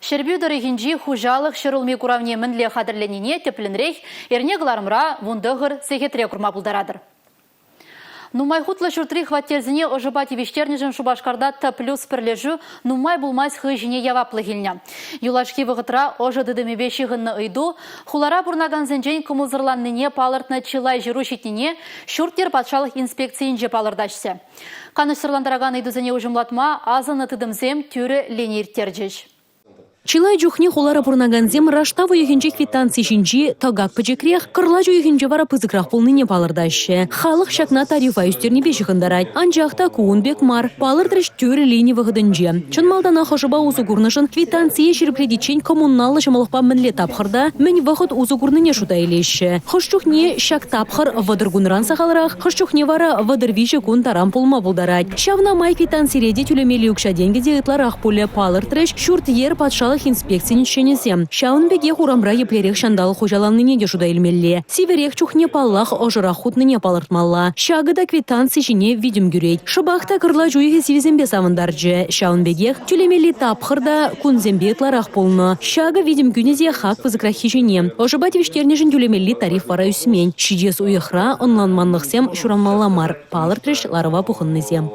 Ҫӗрпӳ тӑрӑхӗнчи хуҫалӑх ҫӗрулми куравне мӗнле хатӗрленине тӗплӗнрех эрне кӑларӑмра 19 сехетре курма пултаратӑр. Нумай хутлӑ ҫуртри хваттерсене ӑшӑпа тивӗҫтернӗшӗн Шупашкарта Т-плюс пӗрлешӳ нумай пулмасть хӑй ҫине яваплӑх илнӗ. Юлашки вӑхӑтра ӑшӑ тытӑмӗпе ҫыхӑннӑ ыйту хулара пурӑнакансенчен кӑмӑлсӑрланнине палӑртнӑ чылай ҫыру ҫитнине ҫурт-йӗр патшалӑх инспекцийӗнче палӑртаҫҫӗ. Канӑҫсӑрлантаракан ыйтусене уҫӑмлатма асӑннӑ тытӑмсем тӳрӗ лини ирттерчӗҫ. Чылай чухне хулара пурӑнакансем раштав уйӑхӗнче квитанци ҫинчи тӑкак пӗчӗкрех, кӑрлач уйӑхӗнче вара пысӑкрах пулнине палӑртаҫҫӗ. Халӑх ҫакна тарифа ӳстернипе ҫыхӑнтарать. Анчах та ку ун пек мар, палӑртрӗҫ тӳрӗ лини вӑхӑтӗнче. Чӑн малтанах ӑшӑпа усӑ курнӑшӑн квитанцие ҫирӗплетиччен коммуналлӑ ҫӑмӑллӑхпа мӗнле тапхӑрта, мӗн вӑхӑт усӑ курнине шута илеҫҫӗ. Хӑш чухне ҫак тапхӑр 30 кунран сахалрах, хӑш чухне вара 33 кун таран пулма пултарать. Ҫавна май квитанцире те тӳлемелли укҫа-тенкӗ те ытларах пулӗ, палӑртрӗҫ ҫурт-йӗр патшалӑх инспекцийӗн ӗҫченӗсем. Ҫавӑн пекех урамра еплерех ҫанталӑк хуҫаланнине те шута илмелле. Сивӗрех чухне, паллах, ӑшӑрах хутнине палӑртмалла. Ҫакӑ та квитанци ҫине витӗм кӳрет. Шӑпах та кӑрлач уйӑхӗ сивӗсемпе савӑнтарчӗ. Ҫавӑн пекех тӳлемелли тапхӑр та кунсемпе ытларах пулнӑ. Ҫакӑ витӗм кӳнӗ те хак пысӑкраххи ҫине. Ӑшӑпа тивӗҫтернӗшӗн тӳлемелли тариф вара ӳсмен. Ҫитес уйӑхра ӑнланманлӑхсем ҫуралмалла мар, палӑртрӗҫ ларӑва пухӑннисем.